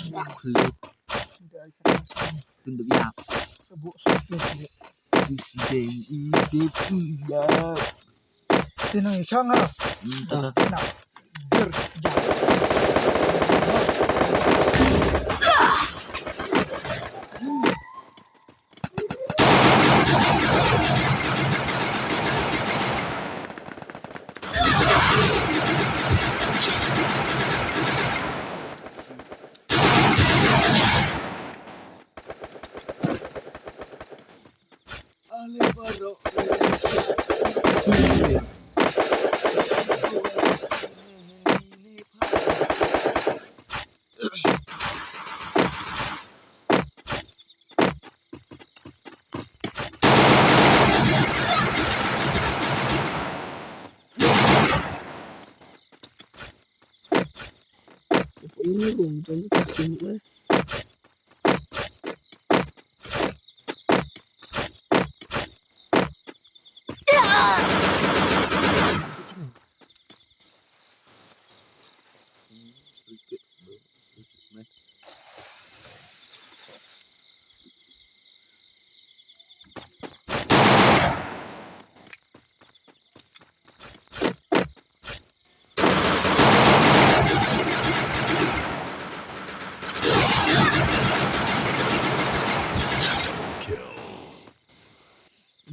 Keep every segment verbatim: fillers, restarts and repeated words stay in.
Khlut. Tun dep ïap. Sabuk sabuk. Dep ïap. Tin nang shong ha. Hmm, ta ta. Tin nang. Dur.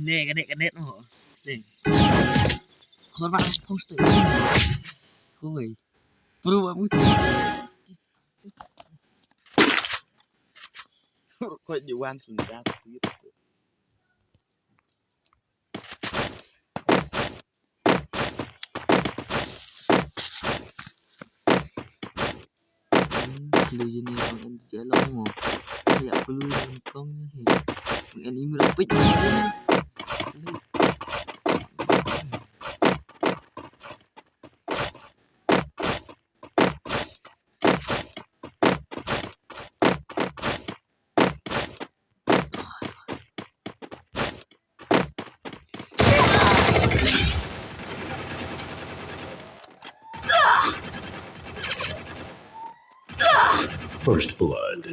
Ne, kane, kane, no. Sling. Khor ba post. Khoi. Bro, ba mut. Khoi di wan sun da. Lu jini bang en jelo mo. Ya perlu kong ni. Bang en imut pit. First blood.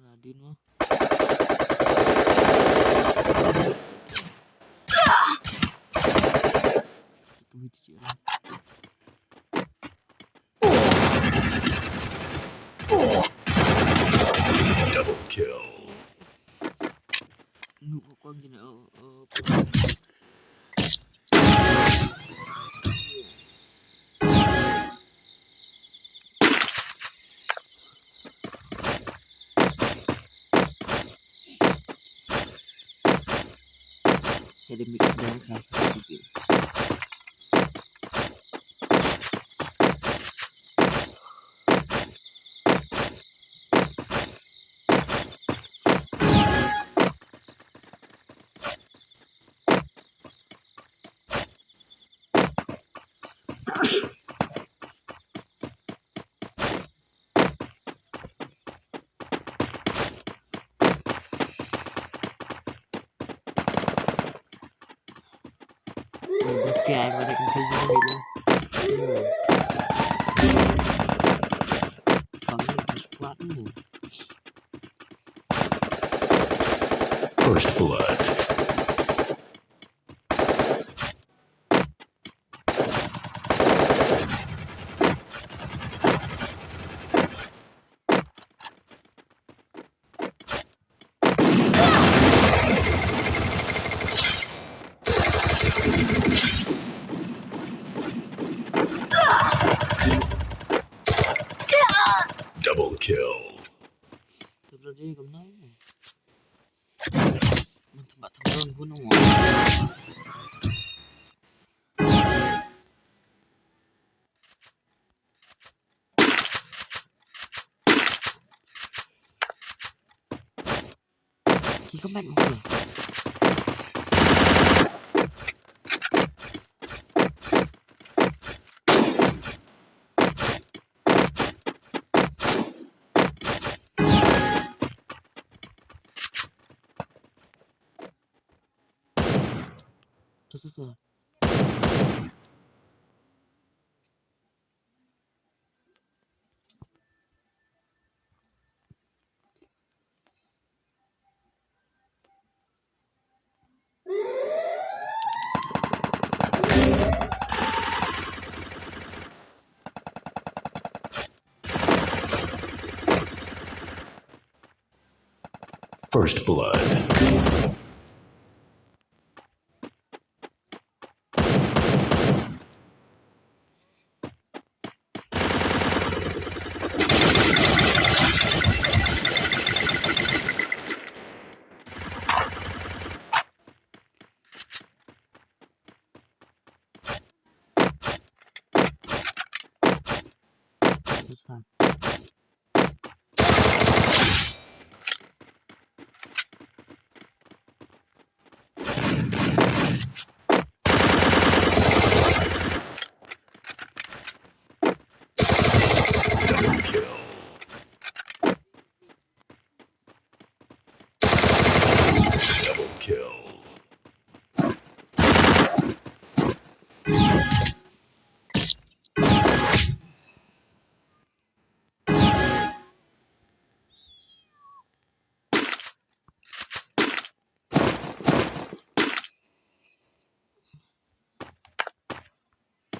Nadin mah. Double kill. Nuk ko kong jin, oh, oh. Hede mix down ka. First blood. Double kill. Ki ka met mo. Sir. First blood. Double kill.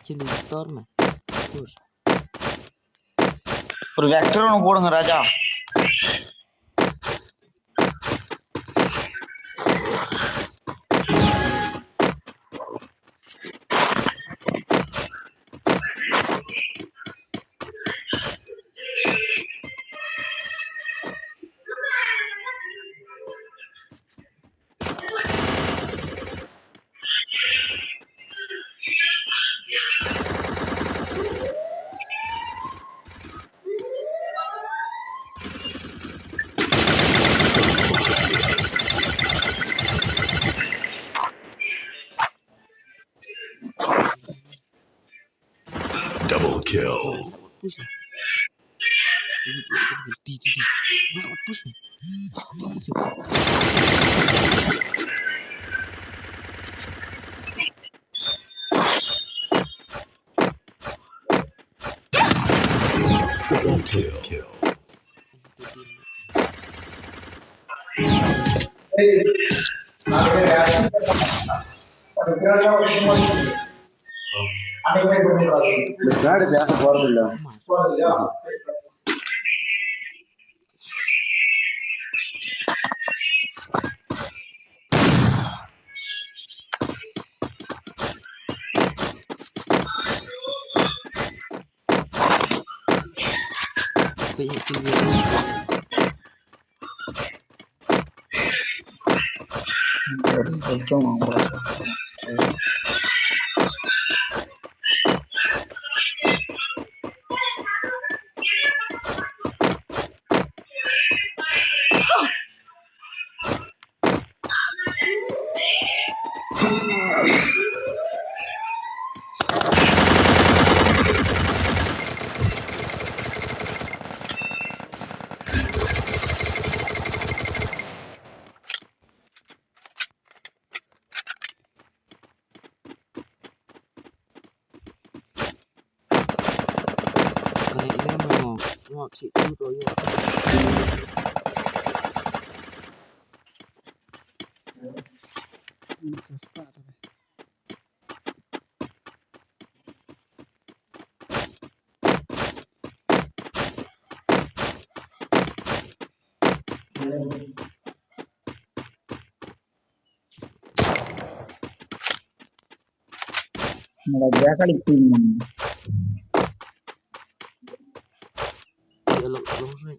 Chili store में। Push. Projector on board raja. Double kill. Triple kill. Mula dia kali pin. Dia lo lo ni.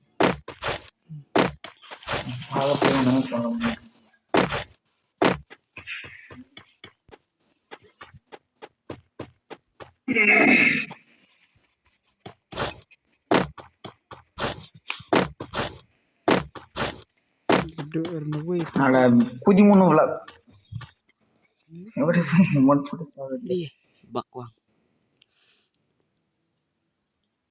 Kalau pin mana kalau. Ala, kuji mono vlog. What if I want to say? Iya, bakwang.